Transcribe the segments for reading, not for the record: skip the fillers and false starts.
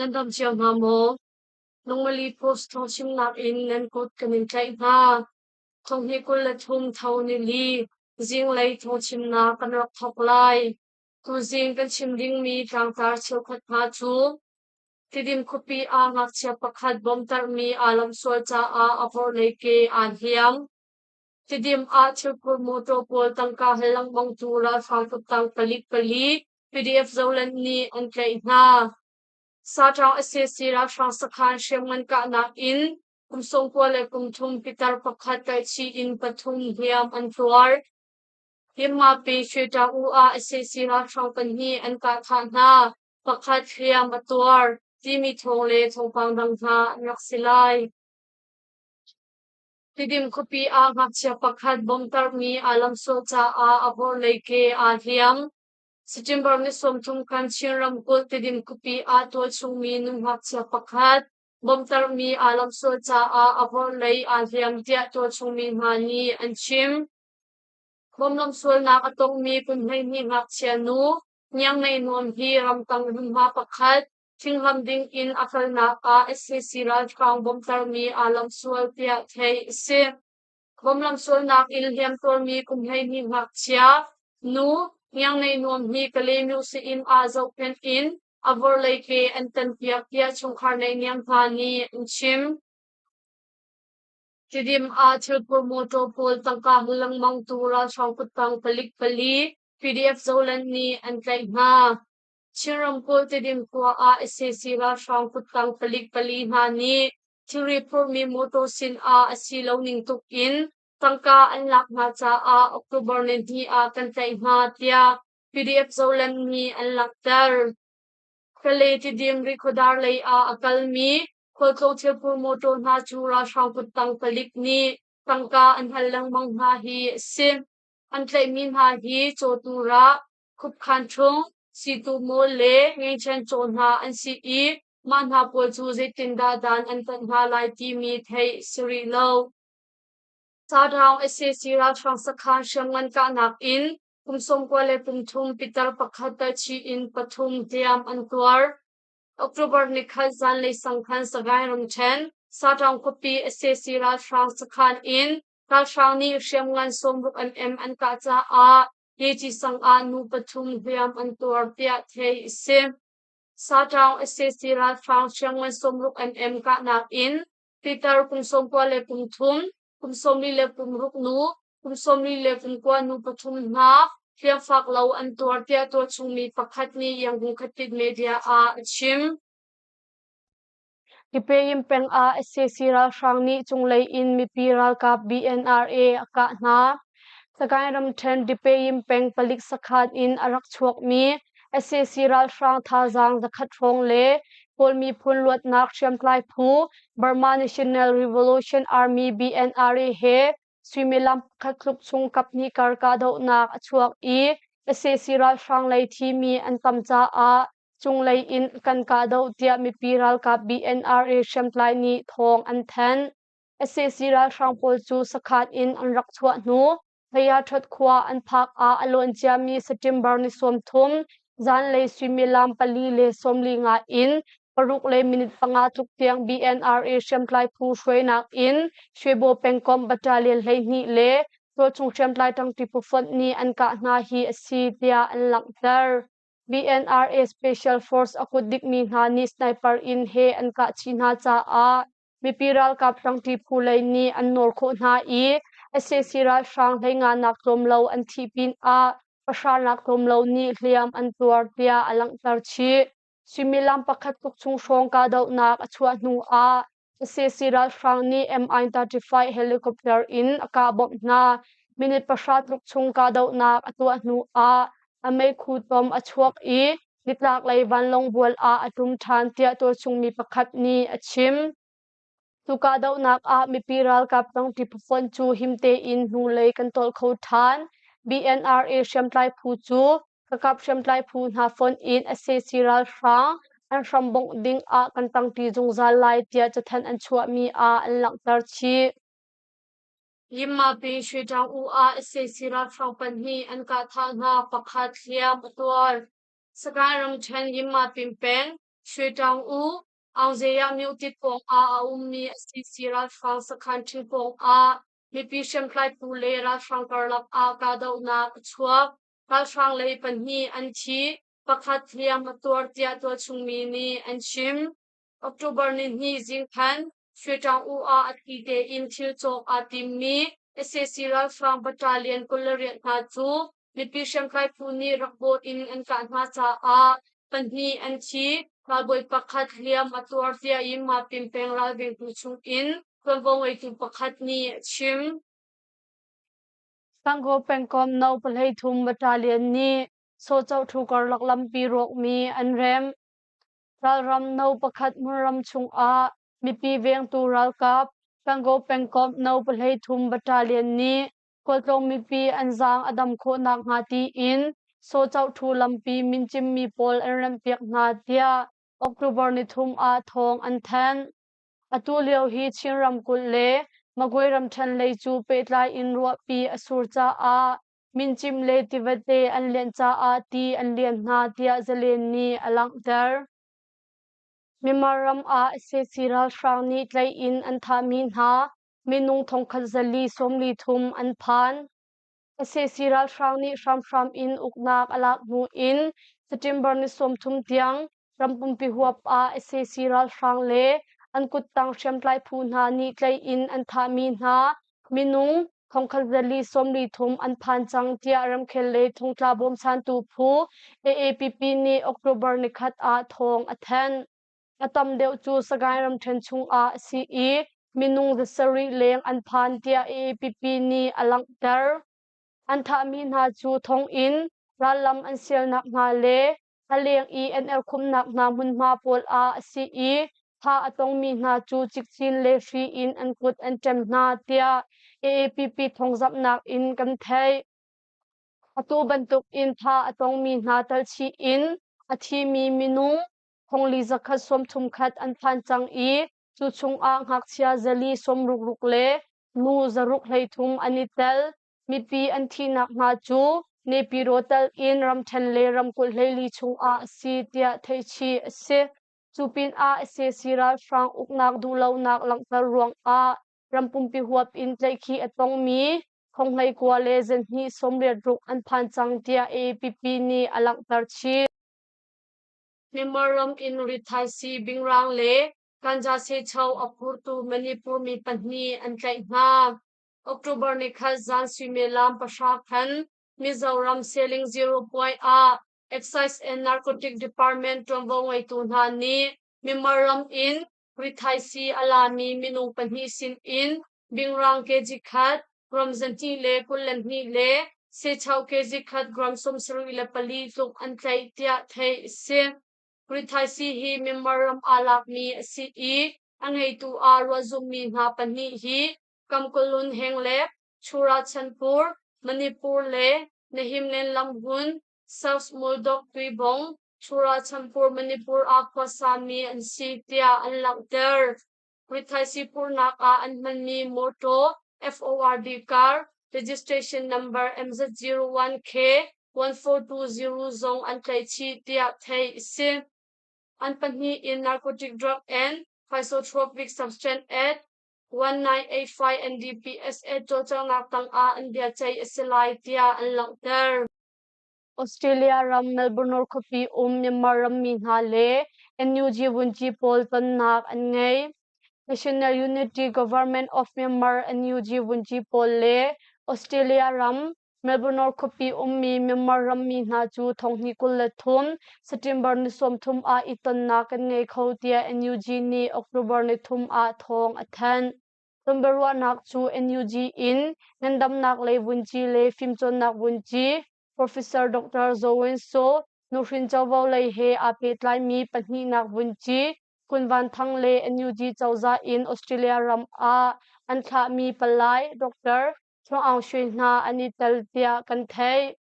Nan dam cio hna maw? Lungmali Post thawngchimnak in nan kut kan in tlaih hna. Thonghnih 23 tho nili zinglei thawngchimnak kan rak thawk lai. Tuzing kan chim dingmi tlangtar cheukhat hna cu Tidim khuapi ah ngakchia pakhat bomtarhmi aa lamhsual caah a vorhlei ke aa hliam. Tidim ah thilphur mawṭaw pawl tangka hal lengmangtu ralhrang kuttang palik pali PDF Zoland nih an tlaih hna. Saṭaang sac ralhrang sakhan hriamngan kahnak in kum 90 le kum thum pitar pakhat tlaihchih in pathum hliam an tuar. Himmapi Shweta-u ah sac ralhrang pahnih an kah thah hna. Pakhat hliam a tuar timi thawng le thawngpang dang hna an rak si lai. Tidim khuapi ah ngakchia pakhat bomtarhmi aa lamhsual caah a vorlei ke aa hliam. September ni 30 khan Chin ramkulh Tidim khuapi ah tualchungmi nu ngakchia pakhat bomtarhmi aa lamhsual caah a vorlei aa hliam tiah tualchungmi hna nih an chim. Bom lamhsualnak a tongmi kum 12 ngakchia nu Hniang Nei Nuam hi ramtang hmunhma pakhat thinghlam ding in a kalnak ah sac ralhrang bomtarmi aa lamhsual tiah theih a si. Bom lamhsualnak in hliamtuarmi kum 12 ngakchia nu Hniang Nei Nuam hi Kalaymyo sii-inn ah zohkhenh in a vorlei ke an tanpiak tiah chungkhar naihniam hna nih an chim. Tidim ah thilphur mawṭaw pawl tangka hal lengmangtu ralhrang kuttang palik pali PDF Zoland nih an tlaih hna. Chin ramkulh Tidim khua ah sac ralhrang kuttang palik pali hna nih thilri phurmi mawṭaw sin ah a si lo ning tuk in tangka an lak hna caah October nihnih ah kan tlaih hna tiah PDF Zoland nih an langhter. Kale Tidim Rikhuadar lei ah a kalmi khualtlawng thilphur mawṭaw hna cu ralhrang kuttang palik nih tangka an hal lengmang hna hi a si. An tlaihmi hna hi cawtu rah, khupkhan ṭhung, situ mawl le ngengchen caw hna an si i mah hna pawl cu zeitindah dan an tat hna lai timi theih a si rih lo. Saṭaung sac ralhrang sakhan hriamngan kahnak in kum 90 le kum thum pitar pakhat tlaihchih in pathum hliam an tuar. October nikhat zanlei sang khan Sagaing ramṭhen Saṭaung khuapi sac ralhrang sakhan in ralhrang nih hriamngan 60 mm an kah caah Keci sang ah nu pathum hliam an tuar tiah theih a si. Saṭaung sac ralhrang hriamngan 60 mm kahnak in pitar kum 90 le kum thum, kum 40 le kum ruk nu, kum 40 le kum kua nu pathum hna hliamfak lo an tuar tiah tualchungmi pakhat nih Yangon Khatit media ah a chim. Dipayim peng ah sac ralhrang nih cunglei in mipi ralkap BNRA a kah hna. Sagaing ramṭhen Dipayim peng palik sakhan in a rak chuakmi sac ralhrang thazaang zakhat hrawng le Kawl miphun luatnak hriamtlai phu Burma National Revolution Army BNRA he suimilam pakhat tluk chung kaphnih kar kahdohnak a chuak i sac ralhrang lei thimi an tam caah cunglei in kan kahdoh tiah mipi ralkap BNRA hriamtlai nih thawng an thanh. Sac ralhrang pawl cu sakhan in an rak chuah hnu Phaya-ṭhat khua an phak ah a lawn ciami September ni 30 zanlei suimilam pali le 45 in paruk le minute panga tluk tiang BNRA hriamtlai phu hruainak in Shwebo pengkomh battalion 12 le tualchung hriamtlai ṭangṭi phufonh nih an kah hna hi a si tiah an langhter. BNRA Special Force a kut dikmi hna nih sniper in he an kah chih hna caah mipi ralkap ṭangṭi phu lei nih an nawl khawh hna i sac ralhrang hleinganak tlawm lo an thih pinah pahranak tlawm lo nih hliam an tuar tiah a langhter chih. Suimilam pakhat tluk chung hrawng kahdohnak a chuah hnu ah sac ralhrang nih Mi-35 helicopter in a kah bawmh hna. Minute pahra tluk chung kahdohnak a tuah hnu ah a meikhu tom a chuak i nitlaklei vanlawng bual ah a ṭum ṭhan tiah tualchungmi pakhat nih a chim. Cu kahdohnak ah mipi ralkap tangṭi phufonh cu him tein hnulei kan tolh kho ṭhan. BNRA hriamtlai phu cu kakap hriamtlai phu hna fonh in sac ralhrang an hram bongh ding ah kan tangṭi zungzal lai tiah cathanh an chuahmi ah an langhter chih. Yimmapi Shwetaung U ah sac ralhrang pahnih an kah thah hna, pakhat hliam a tuar. Sagaing ramṭhen Yimmapi peng. Shwetaung U, Aungzaya myotit pawng ah a ummi sac ralhrang sakhan ṭhing pawng ah mipi hriamtlai phu le ralhrang karlak ah kahdohnak a chuak. Ralhrang lei pahnih an thi, pakhat hliam a tuar tiah tualchung mi nih an chim. October nihnih zing khan Shwetaung U ah a thli tein thil cawk aa timmi sac ralhrang battalion 28 hna cu mipi hriamtlai phu nih rakbawh in an kah hna caah pahnih an thi. Ralbawi pakhat hliam a tuar tiah Yinmapin peng ralvengtu chung in tuanvo ngeitu pakhat nih a chim. Gangaw pengkomh No. 13 Battalion nih Sawcohthu karlak lampi rawkmi an remh. Ralram No. Pakhat hmunram chungah mipi vengtu ralkap Gangaw pengkomh No. 13 Battalion nih khualtlawng mipi an zaang a dam khawh nakhnga tiin Sawcohthu lampi mincimmi pawl an remhpiak hna tiah October nithum ah thawng an thanh. Atu lio hi Chin ramkulh le Magway ramṭhen lei cu pehtlai in ruahpi a sur caah mincim le tivate an lianh caah ti an lian hna tiah Zalen nih a langhter. Myanmar ram ah sac ralhrang nih tlaih in an thahmi hna minung thongkhat zali 43 an phan. Sac ralhrang nih hramhram in uknak a lak hnu in September ni 30 tiang ram pumpi huap ah sac ralhrang le an kuttang hriamtlai phu hna nih tlaih in an thahmi hna minung thongkhat zali 43 an phan cang tiah ramkhel lei thongtla bawmchantu phu AAPP nih October nikhat ah thawng a thanh. A tam deuh cu Sagaing ramṭhen chungah a si i minung zasarih leng an phan tiah AAPP nih a langhter. An thahmi hna cu thonginn, rallam an sialnak hna le a leng i an erhkhumhnak hna hmunhma pawl ah a si i thah a tongmi hna cu cikcin le hri in an kut an ṭem hna tiah AAPP thawngzamhnak in kan theih. Atu bantuk in thah a tongmi hna talchih in a thimi minung thongli zakhat sawmthum khat an phan cang i cu chungah ngakchia zali sawmruk ruk le nu zaruk 13 an i tel. Mipi an thihnak hna cu Nepiro tal in ramṭhen le ramkulh 14 chungah a si tiah theihchih a si. Cu pinah sac ralhrang uknak duhlonak langhter ruangah ram pumpi huap in tlaihkhih a tongmi thonghlei kua le zanhnih 86 ruk an phan cang tiah AAPP nih a langhter chih. Myanmar ram in rithaisii bingrang le ganja secho a phurtu Manipur mi pahnih an tlaih hna. October nikhat zan suimilam 9 khan Mizoram Seling Zero Point ah Excise and Narcotic Department ṭuanvo ngeitu hna nih Myanmar ram in rithaisii a lami minung pahnih sin in bingrang kg khat, gram 2 le 22 le sechoh kg khat gram 74 tluk an tlaih tiah theih a si. Rithaisii hi Myanmar ram aa lakmi a si i a ngeitu ah ruahzummi hna pahnih hi Kamkulun Henglek, Churachandpur, Manipur le Nahimlen lamhmun, South Muldok Tuibong, Churachandpur, Manipur ah khuasami an si tiah an langhter. Rithaisii phurhnak ah an hmanmi mawṭaw FORD car registration number MZ01K 1420 zong an tlaihchih tiah theih a si. An pahnih in Narcotic Drug and Psychotropic Substance Act 1985 NDPSA cawlcanghnak tangah an biaceih a si lai tiah an langhter. Australia ram Melbourne khuapi um Myanmar rammi hna le NUG vunci pawl tonnak an ngei. National Unity Government of Myanmar NUG vunci pawl le Australia ram Melbourne khuapi ummi Myanmar rammi hna cu thonghnih 23 September ni 30 ah i tonnak kan ngei kho tiah NUG nih October ni thum ah thawng a thanh. Tonbiaruahnak cu NUG in ngandamnak lei vunci le fimcawnnak vunci Professor Dr. Zaw Win Saw, nuhrin covo lei he aa pehtlaimi pahnihnak vunci Kun Van Thang le NUG cozah in Australia ram ah an thlahmi palai Dr. Chuang Aung Shwe hna an i tel tiah kan theih.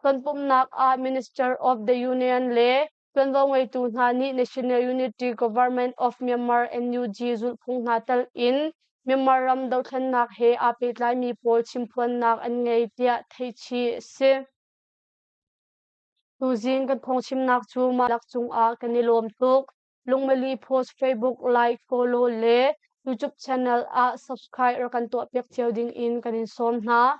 Tonpumhnak ah Minister of the Union le ṭuanvo ngeitu hna nih National Unity Government of Myanmar NUG zulhphung hna tel in Myanmar ram dothlennak he aa pehtlaimi pawl chimphuannak an ngei tiah theihchih a si. Tuzing kan phungchimnak cu mah lak cungah kan i lawm tuk. Lungmeli Post Facebook like, follow le YouTube channel ah subscribe rak kan tuahpiak cio ding in kan in sawm hna.